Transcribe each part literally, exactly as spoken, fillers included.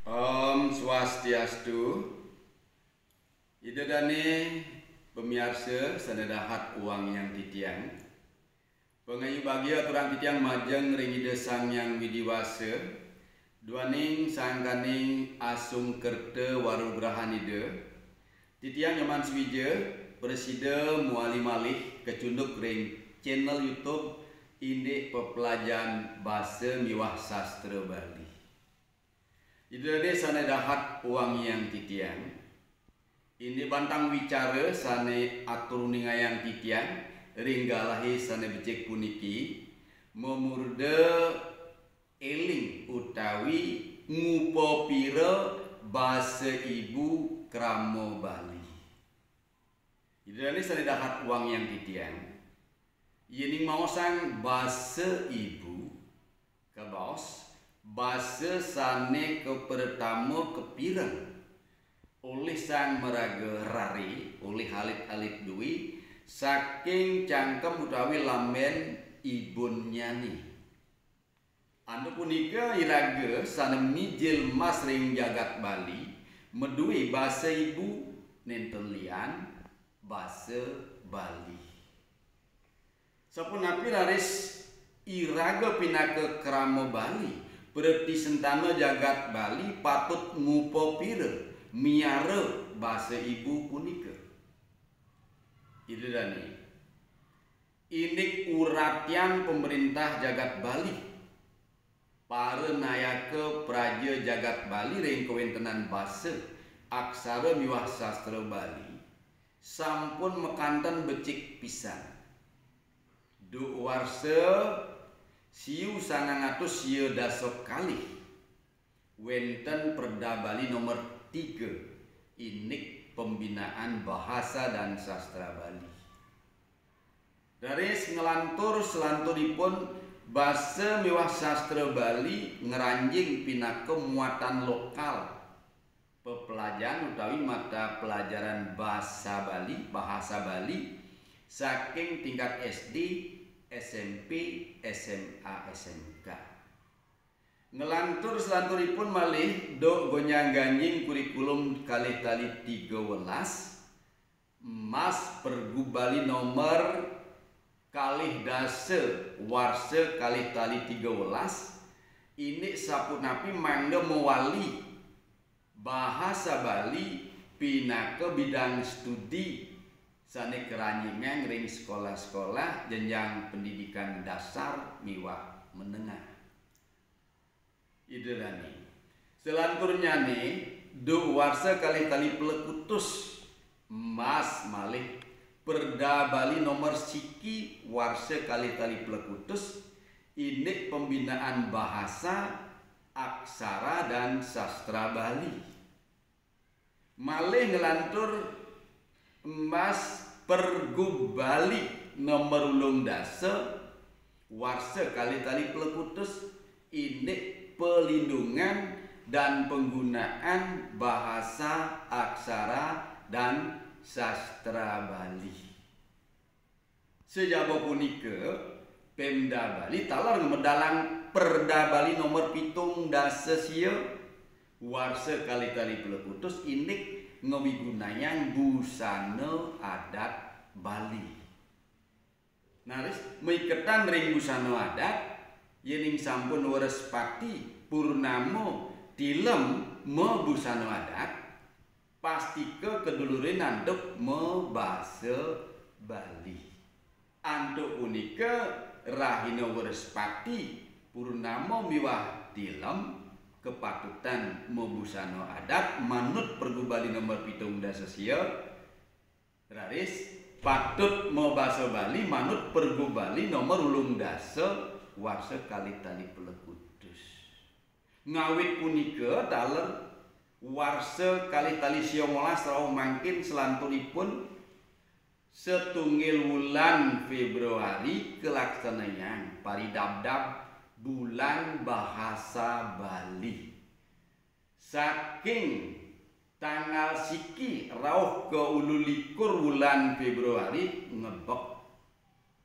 Om Swastiastu. Ida dane pamiarsa sane dahat wangiang titiang. Pangayu bagia aturang titiang majeng ring Ida Sang Hyang Widi Wasa, duaning sangkaning asung kerta warugrahan Ida. Titiang Nyoman Suwija, prasida mawali malih kacunduk ring channel YouTube Indik Pepelajahan Basa miwah Sastra Bali. Ida dane sane dahat wangiang titiang, indik bantang wicara sane atur uningayang titiang ring galahe sane becik puniki, mamurda eling utawi ngupapira basa ibu krama Bali. Ida dane sane dahat wangiang titiang, yening maosang basa ibu, kabaos basa sane kapratama kapireng olih sang maraga rare, olih alit-alit due, saking cangkem utawi lamben ibunnyane. Antuk punika iraga sane mijil mas ring jagat Bali, madue basa ibu, nenten lian basa Bali. Sapunapi raris iraga pinaka krama Bali, pratisentana jagat Bali patut ngupapira miara basa ibu punika. Ida dane, indik uratian pamrentah jagat Bali, para nayaka praja jagat Bali ring kawentenan basa, aksara miwah sastra Bali sampun makanten becik pisan. Duk warsa siu sangang atus sia dasa kalih, wenten Perda Bali nomor tiga, indik pembinaan bahasa dan sastra Bali. Raris nglantur selanturipun, basa miwah sastra Bali ngranjing pinaka muatan lokal pepelajaran utawi mata pelajaran basa Bali, bahasa Bali, saking tingkat S D, S M P, S M A, S M K. Nglantur selanturipun malih, duk gonjang-ganjing kurikulum kalih tali tiga welas, mas Pergub Bali nomor kalih dasa warsa kalih tali tiga welas, indik sapunapi mangda mawali bahasa Bali pinaka bidang studi sane karanjingang ring sekolah-sekolah jenjang pendidikan dasar miwah menengah. Ida dane. Selanturnyane, duk warsa kalih tali plekutus, mas malih Perda Bali nomor siki warsa kalih tali plekutus, indik pembinaan bahasa, aksara, dan sastra Bali. Malih nglantur, mas Pergub Bali nomor ulung dasa, warsa kalih tali plekutus, indik pelindungan dan penggunaan bahasa, aksara, dan sastra Bali. Sajaba punika, Pemda Bali taler ngamedalang Perda Bali nomor pitung dasa sia, warsa kalih tali plekutus, indik ngawigunayang busana adat Bali. Naris maiketan ring busana adat, yening sampun Wrespati, Purnama, Tilem mabusana adat, pastika kadulurin antuk mabasa Bali. Antuk punika, rahina Wrespati, Purnama miwah Tilem kapatutan mabusana adat manut Pergub Bali nomor pitung dasa sia, raris patut mabasa Bali manut Pergub Bali nomor ulung dasa warsa kalih tali plekutus. Ngawit punika taler warsa kalih tali sia welas rauh mangkin selanturipun, satunggil wulan Februari kalaksanayang paridabdab Bulan Bahasa Bali. Saking tanggal siki rauh ka ulu likur wulan Februari ngebek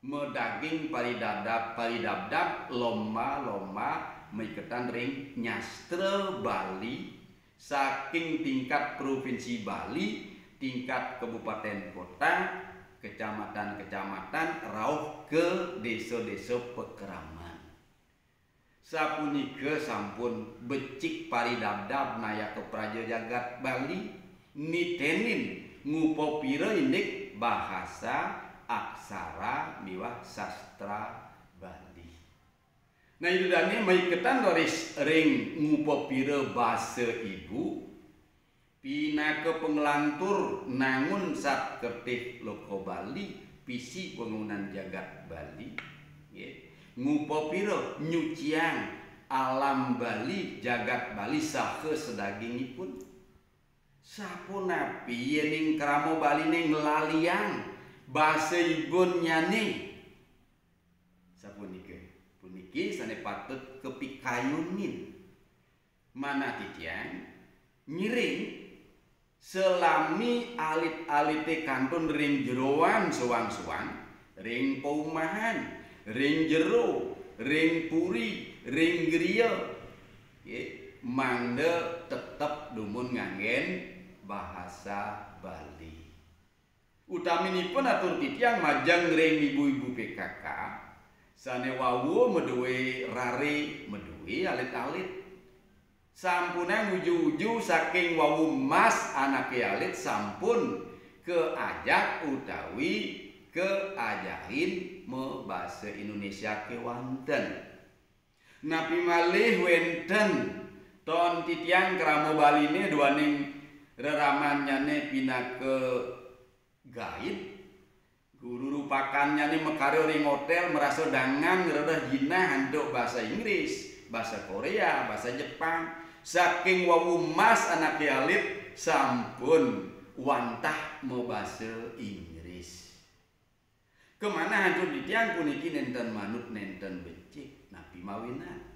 madaging paridadab-, paridabdab lomba-lomba maiketan ring nyastra Bali, Saking tingkat provinsi Bali, tingkat kabupaten kota, kecamatan-kecamatan, rauh ke desa-desa pakraman. Sapunika sampun becik paridabdab nayaka praja jagat Bali, nitenin ngupapira indik bahasa, aksara miwah sastra Bali. Nah, Ida Dane maiketan raris ring ngupapira basa ibu, pinaka panglantur nangun Satkertih Loka Bali, pisi wangunan jagat Bali, nggih. Ngupapira nyuciang alam Bali, jagat Bali saha sadagingipun. Sapunapi yening krama Baline nglaliang basa ibunnyane? Sapunika, puniki sane patut kapikayunin. Manah titiang ngiring, salami alit-alite kantun ring jeroan soang-soang, ring paumahan, ring jero, ring puri, ring griya, nggih, mangda tetep dumun nganggen bahasa Bali. Utaminipun atur titiang majeng ring ibu-ibu P K K, sane wau madue rare, madue alit-alit. Sampunang uju-uju saking wau mas anake alit sampun kaajak utawi kaajahin mabasa Indonesia kewanten. Napi malih wenten ton titiang krama Baline duaning reramannyane pinaka guide, guru rupakannyane makarya ring hotel, marasa dangan ngrereh jinah antuk basa Inggris, basa Korea, basa Jepang. Saking wau mas anake alit sampun wantah mabasa Inggris. Kamanah antuk titiang puniki nenten manut, nenten becik, napi mawinan?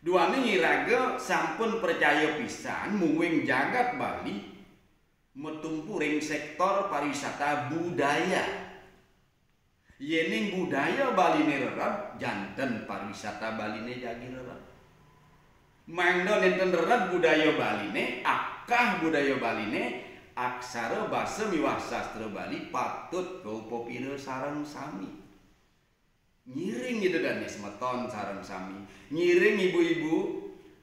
Duaning iraga sampun pracaya pisan mungguing jagat Bali matumpu ring sektor pariwisata budaya. Yening budaya Baline rered, janten pariwisata Baline jagi rered. Mangda nenten rered budaya Baline, akah budaya Baline, aksara basa miwah sastra Bali patut kaupapira sareng sami. Ngiring Ida dane semeton sareng sami. Ngiring ibu-ibu,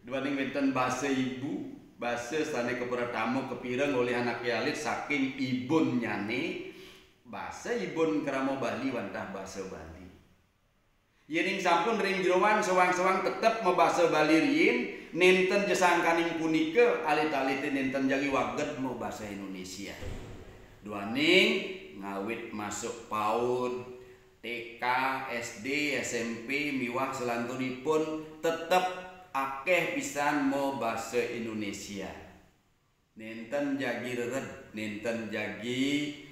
duaning wenten basa ibu, basa sane kapratama kapireng olih anake alit saking ibunnyane, basa ibun krama Bali wantah basa Bali. Yening sampun ring jeroan soang-soang tetep mabasa Bali riin, nenten ja sangkaning punika, alit-alite nenten jagi waged mabasa Indonesia. Duaning ngawit masuk paud, T K, S D, S M P, miwah salanturipun tetep akeh pisan mabasa Indonesia. Nenten jagi rered, nenten jagi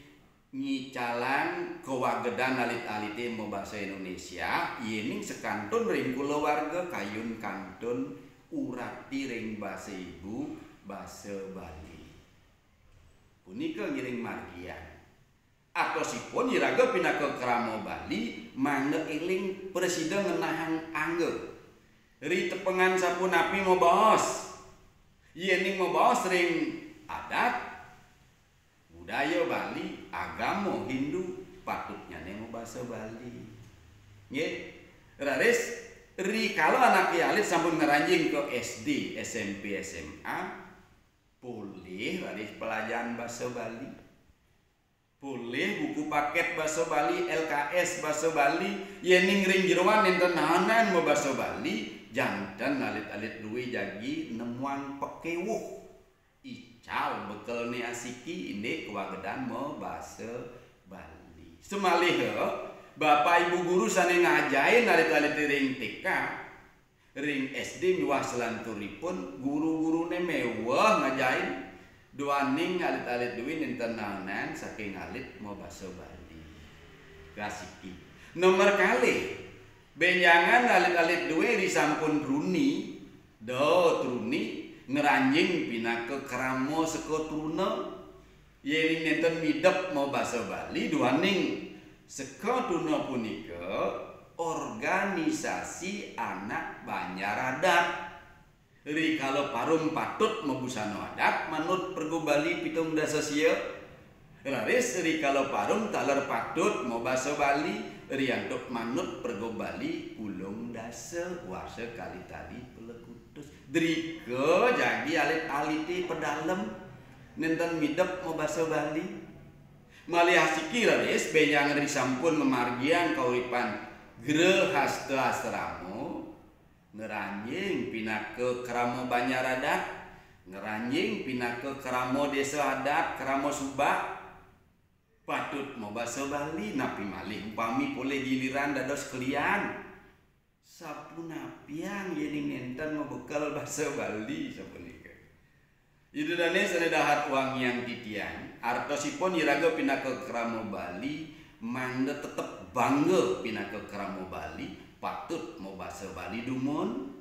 ngicalang kawagedan alit-alite mabasa Indonesia, yening sakantun ring kulawarga kayun kantun urati ring basa ibu, basa Bali. Punika ngiring margiang. Atosipun iraga pinaka krama Bali, mangda eling prasida ngenahang angga. Ritepengan sapunapi mabaos? Yening mabaos ring adat, budaya Bali, agama Hindu, patutnyane mabasa Bali. Nggih. Raris, rikala anake alit sampun ngranjing ka S D, S M P, S M A, polih raris pelajaran basa Bali. Polih buku paket basa Bali, L K S basa Bali, yening ring jeroan nenten nahanan mabasa Bali, janten alit-alit duwe jagi nemuang pakewuh. Ical bekelne asiki indik kawagedan mabasa Bali. Samaliha, bapa ibu guru sane ngajahin alit-alite ring T K, ring S D miwah salanturipun, guru-gurune meweh ngajahin, duaning alit-alit duwe nenten nahanan saking alit mabasa Bali. Kasiki. Nomor kalih, benjangan alit-alit duwe risampun truni, da truni, ngranjing pinaka krama seka truna. Yening nenten midep mabasa Bali, duaning seka truna punika organisasi anak banjar adat. Rikala parum patut mabusana adat manut Pergub Bali pitung dasa sia. Raris rikala parum taler patut mabasa Bali, ri antuk manut Pergub Bali ulung dasa warsa kalih tali pelekutus. Drika jagi alit-alite pedalem nenten midep mabasa Bali. Malih asiki raris benjang ri sampun ngamargiang kauripan grehasta asrama, ngranjing pinaka krama banjar adat, ngranjing pinaka krama desa adat, krama subak, patut mabasa Bali, napi malih upami polih giliran dados kelian. Sapunapiang yening nenten mabekel basa Bali sapunika. Ida dane sane dahat wangiang titiang, artosipun iraga pinaka krama Bali, mangda tetep bangga pinaka krama Bali, patut mabasa Bali dumun.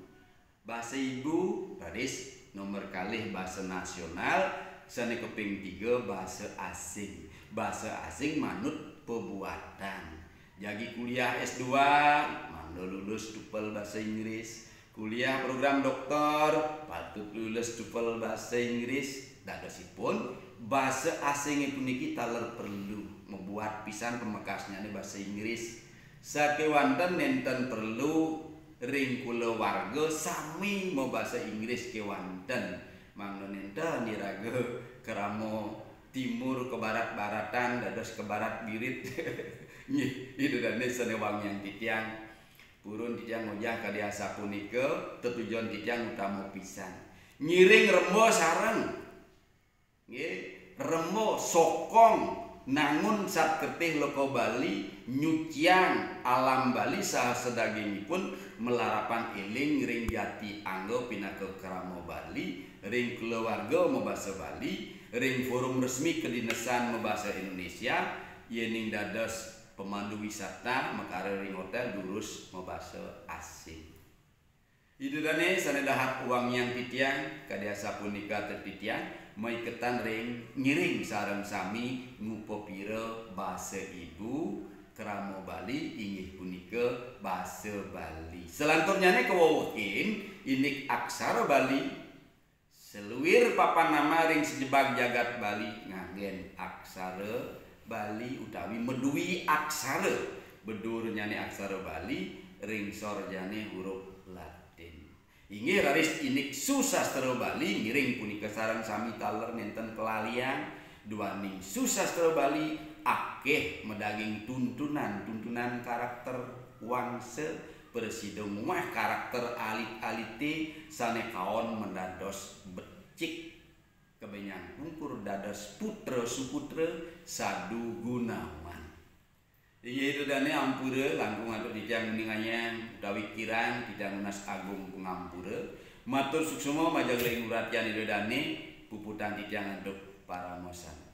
Basa ibu, raris nomor kalih basa nasional, sane kaping tiga basa asing. Basa asing manut pabuatan. Jagi kuliah S dua, mangda lulus TOEFL basa Inggris. Kuliah program doktor, patut lulus TOEFL basa Inggris. Dadosipun, basa asing puniki taler perlu, mabuat pisan pamekasnyane basa Inggris. Sakewanten nenten perlu ring kulawarga sami mabasa Inggris kewanten. Mangda nenten iraga krama timur kebarat-baratan dados kebarat birit. Nggih, Ida dane sane wangiang titiang. Purun titiang ngojah kadi asapunika, tetujon titiang utama pisan. Ngiring remba sareng. Nggih, remba sokong nangun sat kertih loka Bali, nyuciang alam Bali saha sadagingipun, malarapan eling ring jati angga pinaka krama Bali, ring kulawarga mabasa Bali, ring forum resmi kadinesan mabasa Indonesia, yening dados pemandu wisata makara ring hotel durus mabasa asing. Ida dane sane dahat wangiang titiang, kadi asapunika atur titiang, maiketan ring ngiring sareng sami ngupapira basa ibu, krama Bali inggih punika basa Bali. Salanturnyane kawewehin indik aksara Bali, saluir papan nama ring sajebag jagat Bali nganggen aksara Bali utawi madui aksara, bedurnyane aksara Bali, ring sorjane huruf Latin. Inggih raris indik susastra Bali ngiring punika sareng sami taler nenten kalaliang, duaning susastra Bali akeh madaging tuntunan-tuntunan karakter wangsa, prasida muah karakter alit-alite sane kaon mendados becik. Kabenjang pungkur dados putra suputra sadu gunawan. Inggih Ida dane ampura langkung antuk titiang nguningayang utawi kirang titiang nunas agung pangampura. Matur suksma majeng ring uratian Ida dane, puputang titiang antuk paramasanti.